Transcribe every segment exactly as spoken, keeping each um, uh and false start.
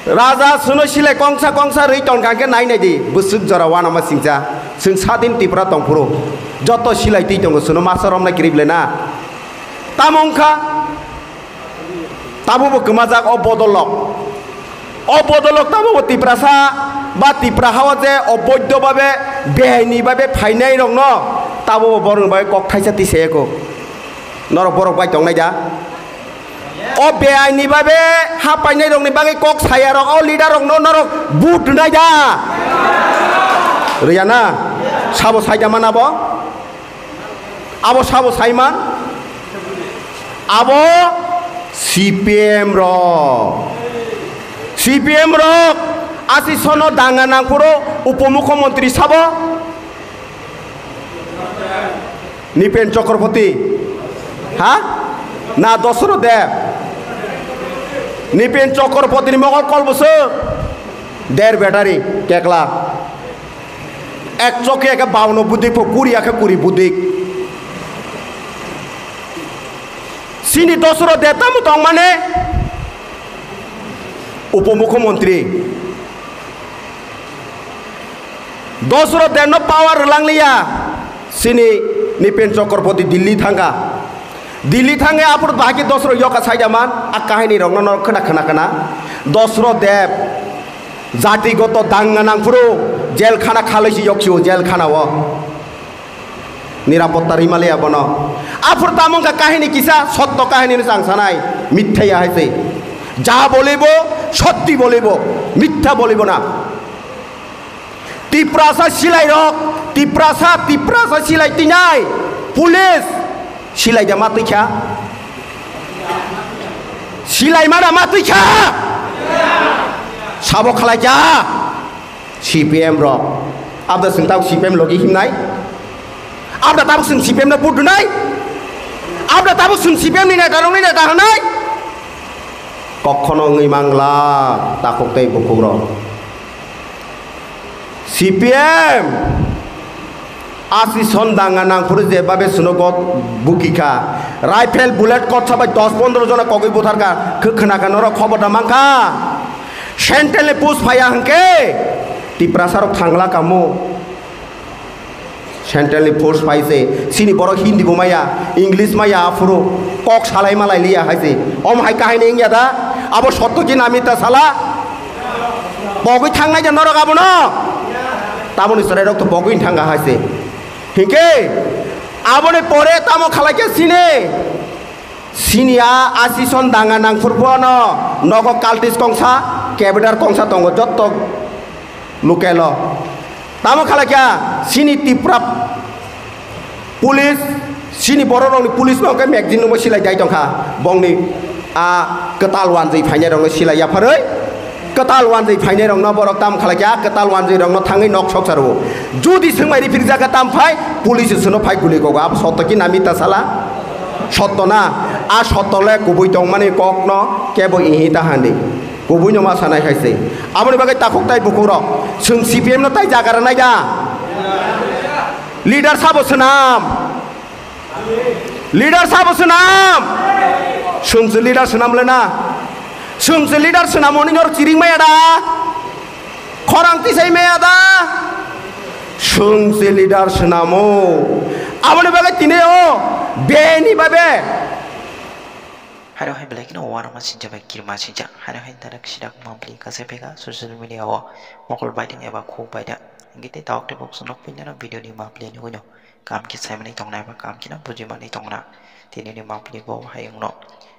Raja, chwngno silai kongsa kongsa rwi tongkha khe nai nai di, bwswk jora uanama singcha. Chwng sadin Tripura tongphuru joto silai twi tongo, chwngno masa romna kirib le na. Tamo wngkha, tamo bo kwmajak o bodolok. O bodolok tamo bo Tiprasa ba Tipra hao je oboidho babe, beaini babe phainai rokno tamo bo borokni bagwi kok thaisa tisayako. Norok borok bai tongnai da? O beaini babe ha painai rokni bagwi kok saya rok, o leader rokno norok vote rwnai da? Rwya na? Sabo sai da mana bo? Abo sabo saiman? Abo C P M rok. C P M rok asi sono danga nangphuru upomukhyamantri sabo? Nipen Chakraborty. Ha? Na Dosro Deb? Nipen Chakrabortyni mokol kol bwswk? Der battery, kekla. Ek choki eke bauno budik pho, kuri ake kuri budik. Sini Dosro Deb tamo tong mane? Upomukhyamantri. Dosro Debno power rwlang liya. Sini Nipen Chakraborty Delhi thangkha. Delhi thangwi aphuru bahai khe Dosro yoka saida man, a kahini rokno norok khna khna khna. Dosro Deb jatigoto danga nangphuru jel khana khalai si yok sio jel khana o. Nirapotta rimaliya bono. Aphuru tamo wngkha kahini kisa, sotto kahini no chang sanai, mithya ya hai se. Ja bolibo, sotti bolibo, mithya bolibo na. Tiprasa silai rok, Tiprasa, Tiprasa silai tinai, police silai da ma twi kha? Silai mana ma twi kha? Sabo khalai kha? C P M rok. Abda sing tau C P M logi himnai? Abda tabuk sing C P M no vote dunai? Abda tabuk sing C P M ni neta rok ni neta hanai? Kokhono wngwi mangla takhuk tei bukhuk rok. C P M asi son danga nangphuru je babe suno got bukikha. Rifle bullet kotsa bai dos pondro jona kogwi butharkha. Khwkhna kha norok khobor da mankha. Central ni post phaiya hwnkhe Tiprasa rok thangla kamo. Central ni force phai se, sini borok Hindi bo maya, English maya, aphuru kok salai malai liya hai se. Om hai kahini wngya da? Abo sotto ki namita sala? Pogwi thangnai da norok abono? Tamoni chwrai rok to pogwi thangkha hai se. Hinkhe aboni pore tamo khalai khe sini? Sini a asison danga nangphuru phano nogo cultist kongsa, cabinet kongsa tongo jotto local o. Tamo khalai kha sini Tipra police, sini borok rokni police no hwnkhe magazine no silai dai tongkha. Bongni a kwtal wanjwi phainai rokno silai yapharwi kwtal wanjwi phainai rokno borok tamo khalai kha, kwtal wanjwi rokno thangwi nok soksa rwo. Judi swngmai riphirijak kha tam phai, police sono phai guli kogo. Abo sotto ki namita sala? Sotto na? A sotto le kubui tongmani kokno kebo ihi ta handi. Kubui no ma sanai hai se. Aboni bagwi takhuk tai bukhuk rok. Chwng C P M no tai jaga rwnai da? Leader sabo swnam? Leader sabo swnam? Chwng se leader swnam le na? Chwng se leader swnam oni nor chiring maya da? Khorang tisai maya da? Chwng se leader swnamo. Aboni bagwi tini o beni babe. Haino hai belai kheno uanama sincha bai kirima sincha. Haino hai darak sidak mapli kasai phaikha social media o mokol baidang eba khuk baidang. Hingke tei tabuk tei bok chwng nukphi nano video ni mapli ni uino. Kam khe saimani tongnai ba kam kheno bujimani tongna. Tini ni mapli bo hai wngno.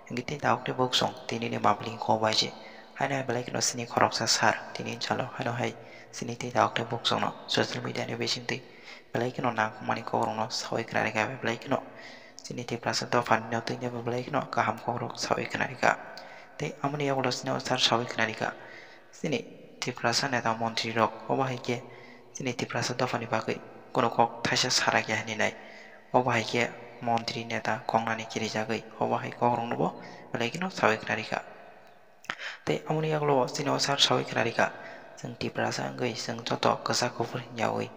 Hingke tei tabuk tei bok chwng tini ni mapli ko bai se. Haino hai belai kheno sini khoroksa sar. Tini chalo haino hai sini tei tabuk tei bok chwngno social media ni bisingtwi belai kheno nangkukmani kokrokno saui khna rikha, belai kheno chini Tiprasa dophani no twi belai kheno kaham kokrok saui khna rikha. Tei amoni yagulo chini o sar saui khna rikha. Chini Tiprasa neta montri rok obo hai khe chini Tiprasa dophani bagwi kuno kok thaisa sarakya hinwi nai. Obo hai khe montri neta kongnani kirijagwi obo hai kokrokno bo belai kheno saui khna rikha. Tei amoni yagulo chini o sar saui khna rikha, chwng Tiprasa wngwi chwng joto kwchak kuphur hinyaui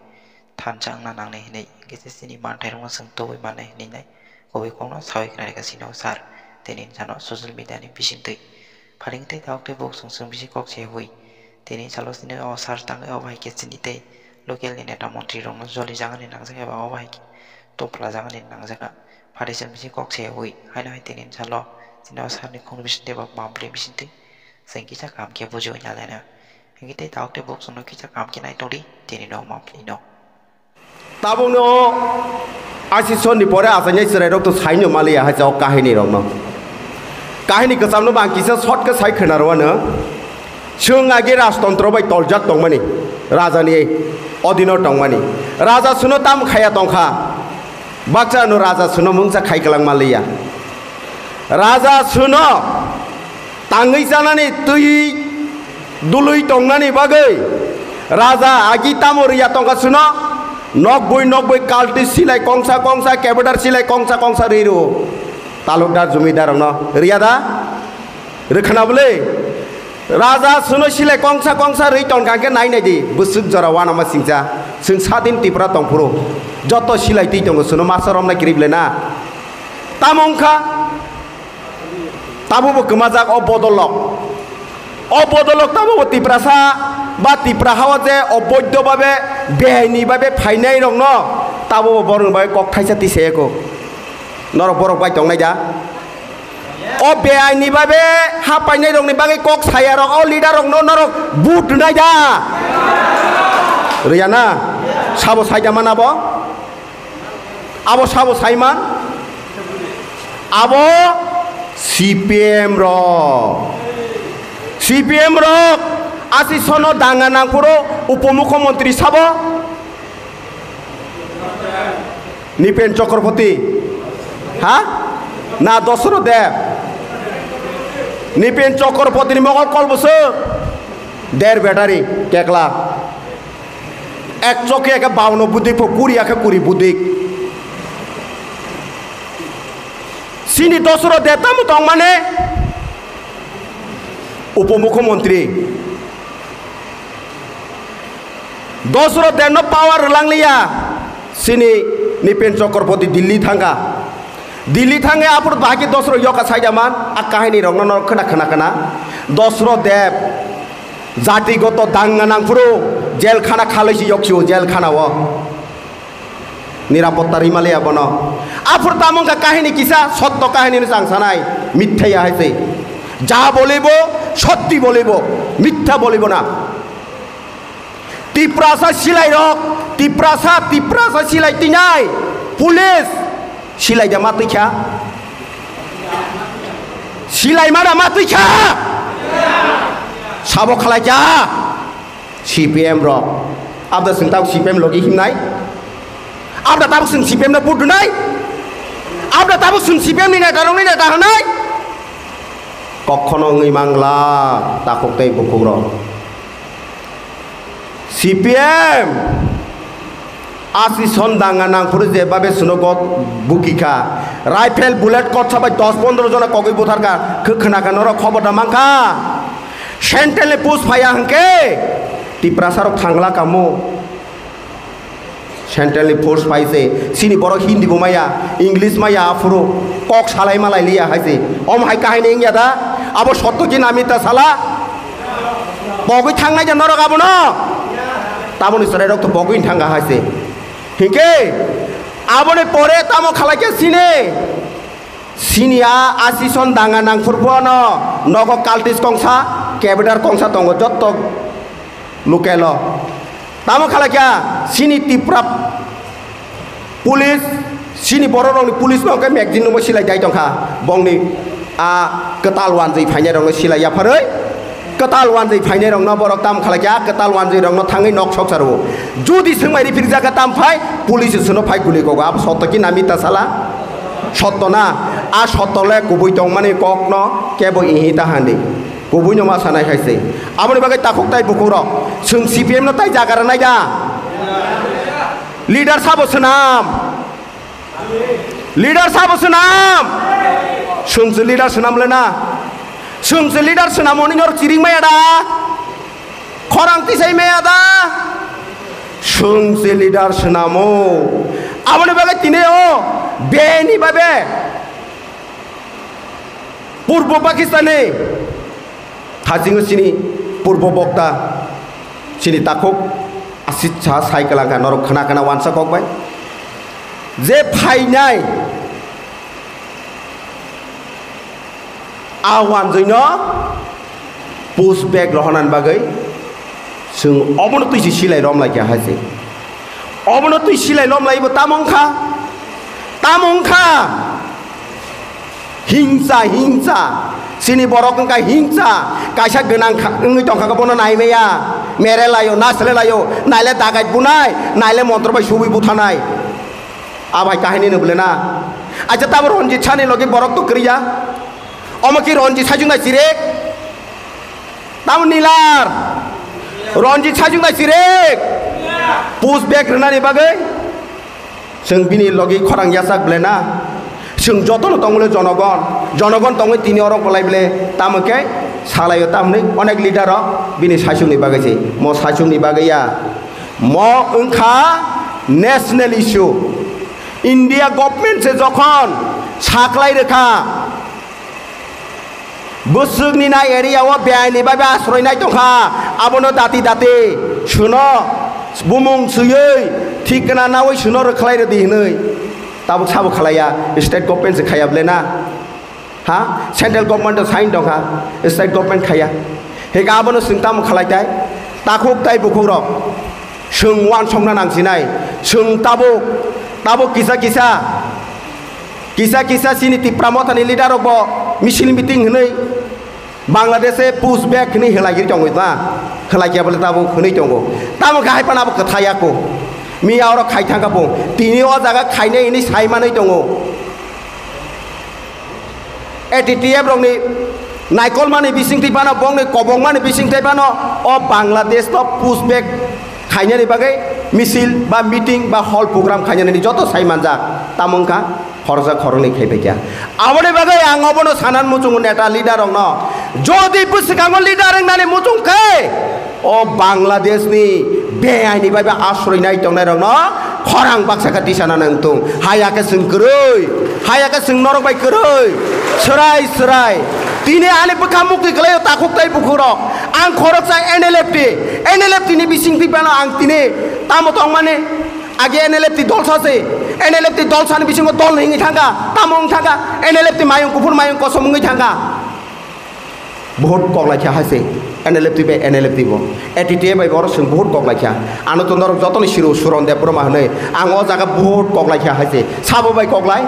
thansa wngna nangnai hinwi, hingke se chini manthairokno chwng tubui mannai hinwi nai kubui kokno saui khna rikha chini o sar. Tei nini jano social media ni bisingtwi Pharing tei tabuk tei buk chwng chwng bisi kok se hui. Tini salo tini o sar tangwi o bai khe chini tei local ni neta montri rokno joli jagani nangjak eba o bai khe topla jagani nangjak. Pharing chwng bisi kok se hui. Haino hai tini salo tini o sar ni khung bising tei ba mambli bising tei chwng kisa kam khe buji oi nalai na. Hingke tei tabuk tei buk chwngno kisa kam khe nai tongdi tini no mambli no. Tabukno asisonni pore achainai chwrairok to saino maliya hai o kahinirokno. Kahini kwchamno bo ang kisa short khe sai khwnarwano. Chwng agi rajtontro bai toljak tongmani, rajani odino tongmani. Raja suno tam khaya tongkha. Baksa no raja suno mungsa khai kwlang maliya. Raja suno tangwi chanani twi dului tongnani bagwi raja agi tamo riya tongkha suno, nokbui nokbui kalti silai kongsa kongsa, kebedar silai kongsa kongsa ri rwo. Talukdar, jumidar rokno riya da? Rwkhana bwle? Raja suno silai kongsa kongsa ri tongkha khe nai nai di, bwswk jora wanama singcha. Chwng sadin Tripura tongphuru joto silai twi tongo, suno masa romna kirib le na. Tamo wngkha? Tabukbo kwmajak o bodolrok. O bodolrok tabukbo Tiprasa ba Tipra hao je oboidho babe, beaini babe phainairokno tabukbo borokni bagwi kok thaisa tisayako. Norok borok bai tongnai da? O beaini babe ha painairokni bagwi kok sayarok, o leaderrokno norok vote rwnai da? Rwya na? Sabo saida mana bo? Abo sabo saiman? Abo C P M rok. C P M rok asisonno danga nangphuru upomukhyamantri sabo? Nipen Chakraborty. Ha? Na Dosro Deb? Nipen Chakraborty ni mokol kol bwswk? Der battery, kekla. Ek choke ke bauno budik pho, kuri ya khe kuri budik. Chini Dosro Deb tamo tong mane? Upomukhyamantri. Dosro Debno power rwlang liya. Chini Nipen Chakraborty Delhi thangkha. Delhi thangwi aphuru bahai khe Dosro yoka saida man, a kahini rokno no khna khna khna. Dosro Deb jatigoto danga nangphuru jelkhana khalai si yoksio jelkhana o. Nirapotta rimaliya bono. Aphuru tamo wngkha kahini kisa, sotto kahini no chang sanai, mithya ya hai se. Ja bolibo, sotti bolibo, mithya bolibo na. Tiprasa silai rok, Tiprasa, Tiprasa silai tinai, police silai da ma twi kha? Silai ma da ma twi kha? Sabo khalai kha? C P M rok. Abda sing tau C P M logi himnai? Abda tabuk sing C P M na vote dunai? Abda tabuk sing C P M ni neta rok ni neta hanai? Kokhono wngwi mangla takhuk tei bukhuk rok. C P M asison danga nangphuru je babe suno got bukikha. Rifle bullet kotsa bai dos pondro jona kogwi butharkha. Khe khwnakha norok khobor da mankha? Central ni post phaiya hwnkhe Tiprasa rok thangla kamo. Central ni force phai se, chini borok Hindi bo maya, English maya, aphuru kok salai malai liya hai se. Om hai kahini wngya da? Abo sotto ki na mita sala? Pogwi thangnai da norok abono? Tamoni chwrai rok to pogwi thangkha hai se. Hinkhe aboni pore tamo khalai khe chini? Chini a asison danga nangphuru bono nogo cultist kongsa, kebedar kongsa tongo jotto. Lukelo. Tamo khalai kha, chini Tipra police, chini borok rokni police no hwnkhe magazine no silai dai tongkha. Bongni a kwtal wanjwi phainai rokno silai yapharwi, kwtal wanjwi phainai rokno borok tamo khalai kha, kwtal wanjwi rokno thangwi nok sok saro. Judi swngmai riphirijak kha tam phai, police sono phai guli kogo. Abo sotto ki na mita sala? Sotto na. A sotto le kubui tongmani kokno kebo ihi ta handi. Kubui no ma sanai hai se. Aboni bagwi takhuk tai bukhuk rok. Chwng C P M no tai jaga rwnai da? Leader sabo swnam? Leader sabo swnam? Chwng se leader swnam le na? Chwng se leader swnam oni nor chiring maya da? Khorang tisai maya da? Chwng se leader swnamo. Aboni bagwi tini o beni babe Purbo Pakistani Hajingo chini purbo bokta, chini takhuk Asit Saha sai kwlangkha, norok khna khna wansa kok bai. Je phainai a wanjoino push back rohornani bagwi chwng obono twi se silai romlai kha hai se. Obono twi silai romlaibo tamo wngkha? Tamo wngkha? Hingsa, hingsa. Chini borok wngkha hingsa. Kaisa gwnang kha-, wngwi tongkha khe bono nai maya. Mere laio, nasle laio. Naile dagai bunai, naile montro bai subui buthanai. Abai kahini no bole na. Acha tamo Ranjit Sahani logi borok to kwrwi ya. Omo ki Ranjit Sahani chirek? Tamo Nilar? Ranjit Sahani chirek? Push back rwnani bagwi? Chwng bini logi khorang yachak ble na? Chwng jotono tongmole jonogon. Jonogon tongwi tini oro bolai ble. Tamo khe salaio tamni onek leader rok bini saichungni bagwi se. Mo saichungni bagwi ya. Mo wngkha national issue. India government se jokhon saklai rwkha, bwswkni nai area o beaini bai bai asroi nai tongkha, abono dati dati suno bumung swiwi thik gana nawi suno rwkhlai rwdi hinwi. Tabuk sabo khalaiya, state government se khaiya ble na? Ha? Central government o sign tongkha, state government khaiya. Hika abono chwng tamo khalai tai? Takhuk tai bukhuk rok. Chwng uansukna nangsinai. Chwng tabuk, tabuk kisa kisa, kisa kisa chini Tipra Mothani leader rok bo misil meeting hinwi Bangladesh e push back hinwi hwlai giri tongwi ba? Hwlai khe bole tabuk hinwi tongo. Tamo khe hai phano abo kwthai ya kho. Miya oro khai thangkha bo. Tini o jaga khainai hinwi sai manwi tongo. A T T F rokni naikolmani bisingtwi phano, bongni kobongmani bisingtwi phano o Bangladesh no push back khainani bagwi misil ba meeting ba hall program khainani joto sai manjak. Tamo wngkha khoroksa khoroknwi khai phaikha. Aboni bagwi ang obono sanan muchungo neta leader rokno, jodi bwswkango leader wngnani muchung khe, o Bangladesh ni beaini bai bai asroi nai tongnai rokno khorang baksa khe tisana nang tung. Haya khe chwng kwrwi, haya khe chwng norok bai kwrwi. Swrai swrai. Tini ani bwkha mukti kwlaio takhuk tai bukhuk rok. Ang khoroksa N L F T, N L F T ni bisingtwi phano ang tini tamo tongmani age N L F T dol sa se, N L F T dol sani bisingo dol hinwi thangkha, tamo wng thangkha, N L F T mayung kuphur mayung kosom wngwi thangkha. Vote kok lai kha hai se, N L F T bai N L F T bo. A T T A bai borok chwng vote kok lai kha. Ano to norok jotoni siro Suron Debbarma hwnwi. Ang o jaga vote kok lai kha hai se. Sabo bai kok lai?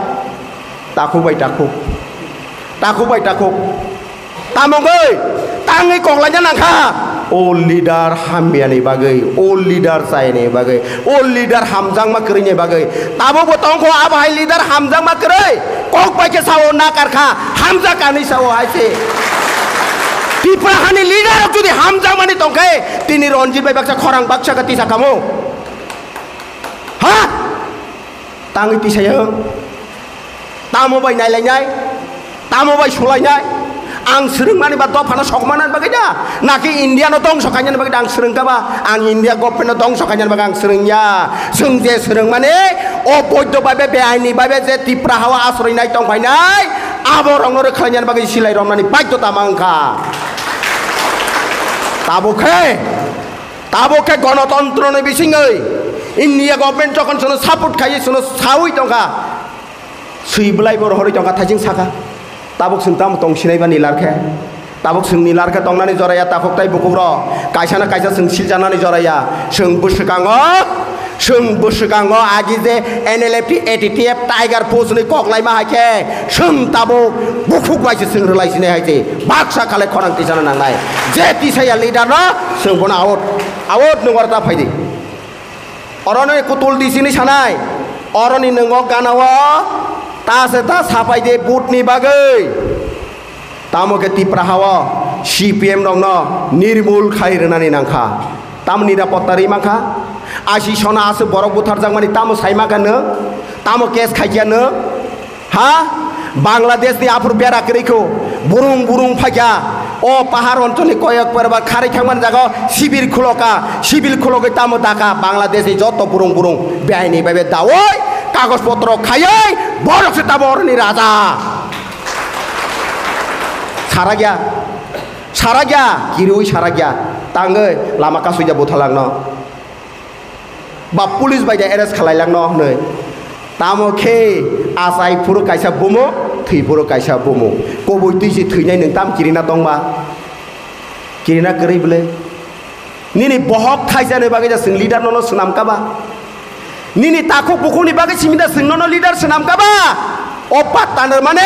Takhuk bai takhuk. Takhuk bai takhuk. Tamo wngwi? Tangwi kok lai nang kha. O leader hamyani bagwi, o leader chayani bagwi, o leader hamjakma kwrwini bagwi. Tabuk bo tong kho abo hai leader hamjakma kwrwi. Kok bai khe sao nakar kha, hamjak ani sao hai se. Tipra hani leader rok jodi hamjakmani tong khe, tini Ranjit bai baksa khorang baksa khe tisa kamo. Ha? Tangwi tisayo. Tamo bai nailainai? Tamo bai sulainai? Ang swrwngmani ba dophano sokmanani bagwi da? Naki India no dongso khainani bagwi da ang swrwngkha ba? Ang India government no dongso khainani bagwi ang swrwngya. Chwng je swrwngmani, o boiddo bai be, beaini bai be je Tipra hao asroi nai tong phainai, abo rokno rwkhlainani bagwi silai romnani baidhota ma wngkha. Tabuk khe, tabuk khe gonotontro ni bisingwi India government jokhon chwngno support khaiwi chwngno sawi tongkha, swi bwlai bo rohorwi tongkha, thaising sakha. Tabuk chwng tamo tong sinai ba Nilar khe? Tabuk chwng Nilar khe tongnani jora ya, takhuk tai bukhuk rok. Kaisa na kaisa chwng siljanani jora ya. Chwng bwswkango, chwng bwswkango agi je N L F T, A T T F, Tiger Force ni kok laima hai khe chwng tabuk bukhuk bai se chwng rwlai sinai hai se. Baksa khalai khorang tisana nangnai. Je tisaya leader no chwng bono out, out nungor ta phaidi. Oroni kutul disini sanai, oroni nwngo ganao ta se ta sapai de vote ni bagwi. Tamo khe Tipra hao C P M rokno nirmul khai rwnani nangkha. Tamo nirapotta ri mankha? Asi sona aswk borok butharjakmani tamo sai mankha nwng? Tamo case khaikya nwng? Ha? Bangladesh ni aphuru bera kwrwi kho, burung burung phaikha. O pahar onchol ni koyok perba kharwi thangmani jaga o sibir khuloka, sibir khulogwi tamo dakha Bangladesh ni joto burung burung beaini bai be dawi kagoj potro khaiwi borok se tamo oroni raja. Sarakya. Sarakya, kiriwi sarakya, tangwi lama kasui ja buthalangno. Ba police bai de arrest khalai langno hwnwi. Tamo khe achai phuru kaisa bumung, thwi phuru kaisa bumung. Kubui twi se thwinai nwng tam kirina tongma? Kirina kwrwi bwle? Nini bohok thaisani bagwi da chwng leader nono swnam kaba? Nini takhuk bukhukni bagwi simi da chwng nono leader swnam kaba? O pattanrw mane?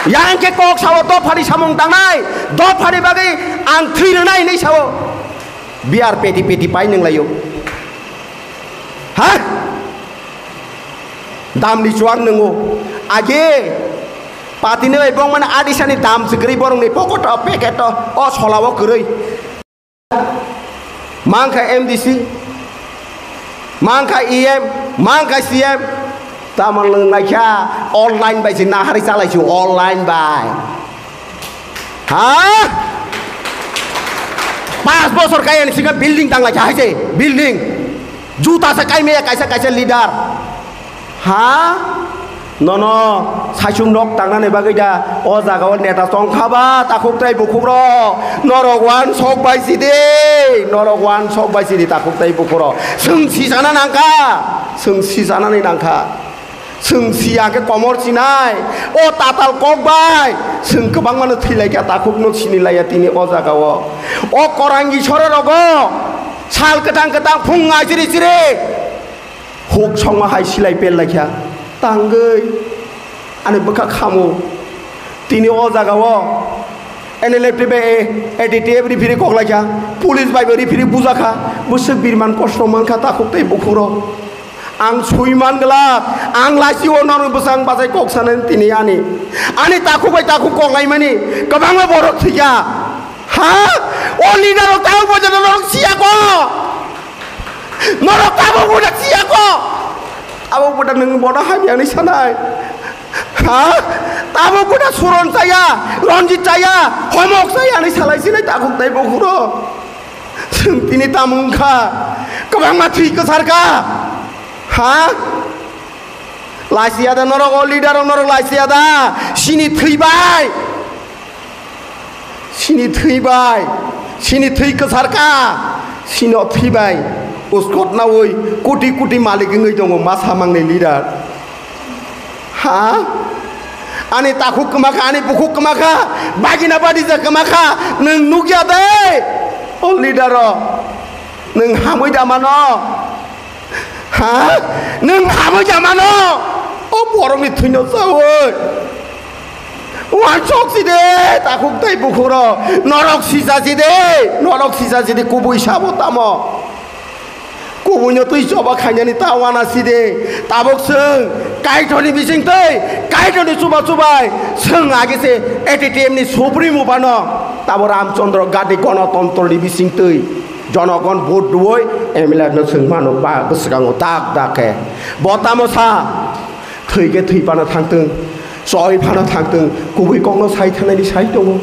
Yang khe kok sao, dophani samung tangnai, dophani bagwi ang thwi rwnai hinwi sao. Biyar peti peti pai nwng laio. Ha? Damni chuak nwngo. Age patini bai bongmani adisani dam se kwrwi borokni pokoto, peketo, o solao kwrwi. Mangkha M D C, mangkha E M, mangkha C M, tamo nwng naikha online bai se nahari chalai se online bai. Ha? Pas bosor kaya ni sikha building tang lai hai se building. Juta sa kai meya kaisa kaisa leader. Ha? Nono saichung nok tangnani bagwi da o jaga o neta tongkha ba takhuk tai bukhuk rok. Norok wan sok bai si de. Norok wan sok bai si de takhuk tai bukhuk rok. Sung si sana nangkha. Sung si sanani nangkha. Chwng siya khe komor sinai, o tatal kok bai chwng kwbangmano thwi lai kha, takhukno sini laiya tini o jaga o. O Korangi soro rogo sal kwthang kwthang phung ngai chiri chiri huk songma hai silai pel lai kha, tangwi ani bwkha khamu tini o jaga o. N L F T bai A D T F referee kok lai kha, police bai bo referee buja kha, bwswk birman kosto man kha takhuk tei bukhuk rok. Ang sui man glak, ang lachi o norok bwsang bachai kok sanani tini ani. Ani takhuk bai takhuk kok laimani kwbangma borok thwikha. Ha? O leader rok tabuk bo jora norok siya ko. Norok tabuk bo da siya ko. Abo bo da nwng bono hamya hinwi sanai. Ha? Tabuk bo da Suron chaya, Ranjit chaya, Homok chaya hinwi salai sinai takhuk tai bukhuro. Chwng tini tamo wngkha? Kwbangma thwi kwsar kha. Ha? Laisiya da norok o leader rok norok laisiya da? Sini thwi bai. Sini thwi bai. Sini thwi kwsar kha. Sino thwi bai. Uskot nawi koti koti malik wngwi tongo masa mangni leader. Ha? Ani takhuk kwma kha, ani bukhuk kwma kha, bagina badija kwma kha, nwng nukya de? O leader rok, nwng hamwi da mano? Ha? Nwng hamwi da mano? O borokni thwino chawi. Wansok si de, takhuk tai bukhuk rok, norok sisa si de, norok sisa si de, kubui sabo tamo. Kubuino twi choba khainani ta wana si de. Tabuk chwng Kaitorni bising twi, Kaitorni chuba chubai chwng age se A T T M ni supremo phano tabo Ramchandra Gandhi Gonotantroni bising twi jonogon vote duoi M L A no chwng mano ba bwskango dak dak khe. Bo tamo sa? Thwi khe thwi phano thangtwng, choi phano thangtwng, kubui kokno sai thanani sai tongo.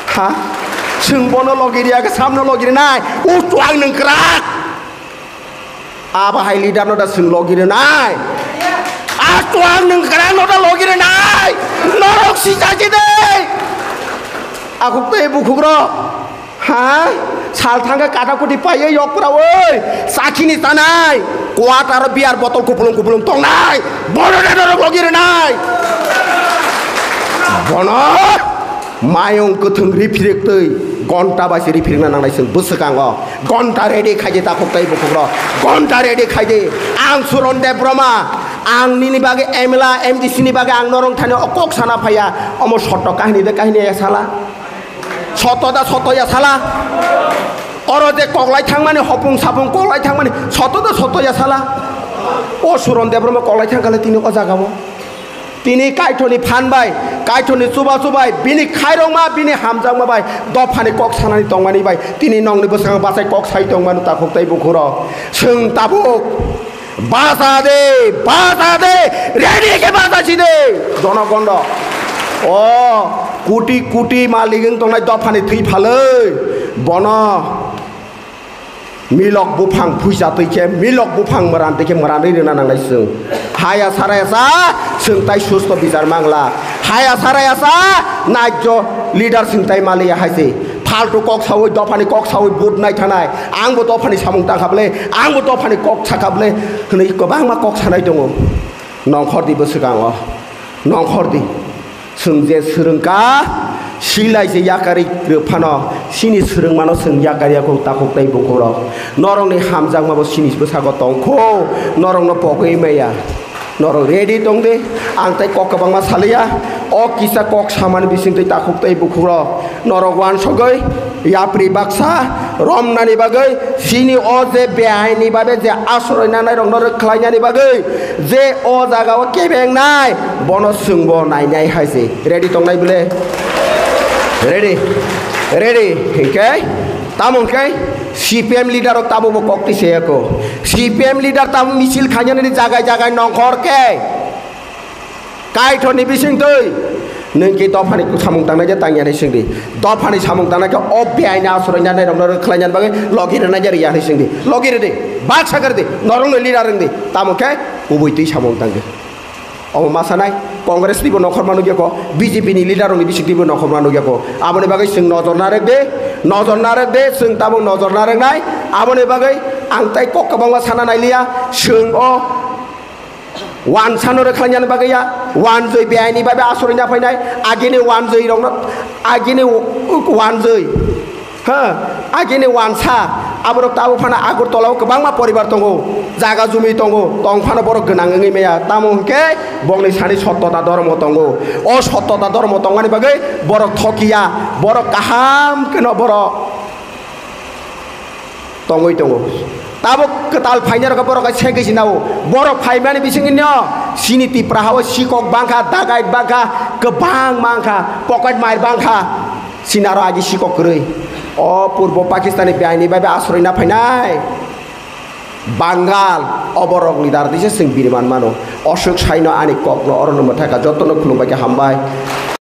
Ha? Chwng bono logi riya khe samno logi rinai. O chuang nwng kwrak. Abo hai leader no da chwng logi rinai. A chuang nwng kwrak no da logi rinai. Norok si chaji de. Akhuk tei bukhuk rok. Ha? Sal thangkhe kata kuti paiwi yok pura oi. Sakhini tanai. Kuat aro beer bottle kupulung kupulung tongnai. Bono da norok logi rinai. Bono mayung kwthwng riphirik twi gonta bai se riphirikna nangnai chwng bwswkango. Gonta ready khaidi takhuk tei bukhuk rok. Gonta ready khaidi. Ang Suron Debbarma. Ang nini bagwi M L A, M D C ni bagwi ang norong thani o kok sana phaiya. Omo sotto kahini de kahini ya sala. Soto da soto ya sala. Oro je koklai thangmani hopung sapung koklai thangmani soto da soto ya sala. O Suron Debbarma koklai thangkha le tini o jaga o. Tini Kaitorni phan bai, Kaitorni chuba chubai, bini khairokma, bini hamjakma bai, dophani kok sanani tongmani bai, tini nongni bwskango bachai kok sai tongmani takhuk tei bukhuro. Chwng tabuk Bacha de, bacha de, ready khe bacha si de, jonogon rok. O, kuti kuti malik wng tongnai dophani thwi phalwi, bono Milok buphang phuisa twi khe, milok buphang mwran twi khe mwranwi rwna nangnai chwng. Haya saraya sa, chwng tai susto bichar mangla. Haya saraya sa, naijo leader chwng tai maliya hai se. Phaltu kok sawi, dophani kok sawi vote nai thanai. Angbo dophani samung tangkha bwle, angbo dophani kok sakha bwle hwnwi kwbangma kok sanai tongo. Nongkhor di bwswkango, nongkhor di. Chwng je swrwngkha, silai je yakari rwphano, chini swrwngmano chwng yakari yakho takhuk tei bukhukrok. Norokni hamjakmabo chini bwskango tongkho, norokno pogwi maya. Norok ready tong di, ang tei kok kwbangma saliya. O kisa kok samani bisingtwi takhuk tei bukhukrok. Norok wansugwi yapri baksa romnani bagwi, chini o je beaini babe je asroi nanai rokno rwkhlainani bagwi, je o jaga o kebengnai, bono chwngbo nainai hai se. Ready tongnai bwle? Ready? Ready? Hinkhe? Tamo hinkhe? C P M leader rok tamo bo kok twi seyako. C P M leader tamo misil khainani jagai jagai nongkhor khe. Kaitorni bisingtwi nwng khe dophani samung tangnai je tangya hinwi swngdi. Dophani samung tangnai khe o beaini asroi nanai rokno rwkhlainani bagwi logi rwnai je rwya hinwi swngdi. Logi rwdi, baksa kwrwdi, norokno leader wngdi. Tamo khe kubui twi samung tangdi. Omo ma sanai, Congress nibo nokhorma nukya kho, B J P ni leader rokni bisingtwibo nokhorma nukya kho. Aboni bagwi chwng nojor narwk de, nojor narwk de, chwng tabuk nojor narwknai. Aboni bagwi ang tei kok kwbangma sana nailiya, chwng o Wansano rwkhlainani bagwi ya, wanjwi beaini bai bai aswrwina phainai, agini wanjwi rokno, agini wanjwi, ha, agini wansa, aborok tabuk phano Agartala o kwbangma poribar tongo, jaga jumi tongo, tong phano borok gwnang wngwi maya, tamo hwnkhe bongni sani sottota dhormo tongo, o sottota dhormo tongmani bagwi borok thokiya, borok kaham kheno borok tongwi tongo. Tabuk kwtal phainai rokhe borok hai se gisi nao. Borok phaimani bisingni no chini Tipra hao sikok bangkha, dagai bangkha, kwbang mangkha, pocket mar bangkha. Chini aro agi sikok kwrwi. O purbo Pakistani beaini bai bai asroi na phainai Bangal, o borokni dar tisa chwng bini man mano. Oswk saino ani kokno orono mwthai kha, jotono khulumbai khe hambai.